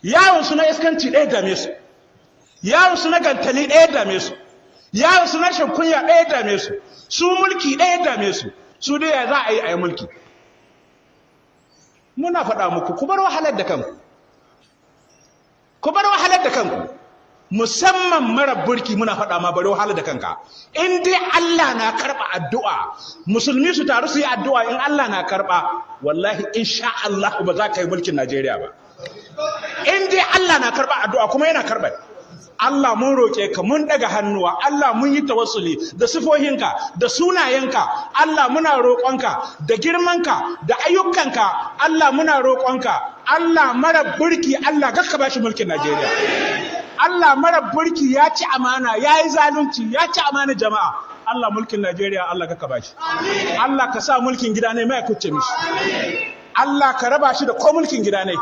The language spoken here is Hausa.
Yawon su na iskanci ɗaya dame su, yawon su na gantali ɗaya dame su, yawon su na rashin kunya ɗaya dame su, su mulki ɗaya dame su. Su dai ya za a yi a yi mulki. Muna faɗa muku, ku bar wahalar da kanku, ku bar wahalar da kanku, musamman mara burki. Muna faɗa ma, bari wahalar da kanka. In dai Allah na karɓa addu'a, musulmi su taru su yi addu'a, in Allah na karɓa, wallahi insha Allah ba za ka yi mulkin Najeriya ba. In dai Allah na karɓa addu'a, kuma yana karɓa. Allah, mun roƙe ka, mun ɗaga hannuwa. Allah, mun yi tawassuli da sifohinka da sunayenka. Allah, muna roƙonka da girmanka da ayyukanka. Allah, muna roƙonka. Allah, mara burki, Allah gakka bashi mulkin Najeriya. Allah, mara burki ya ci amana, ya yi zalunci, ya ci amana jama'a. Allah, mulkin Najeriya, Allah ka bashi. Allah, ka sa mulkin gida ne mai kucce mishi. Allah, ka raba shi da ko mulkin gida ne.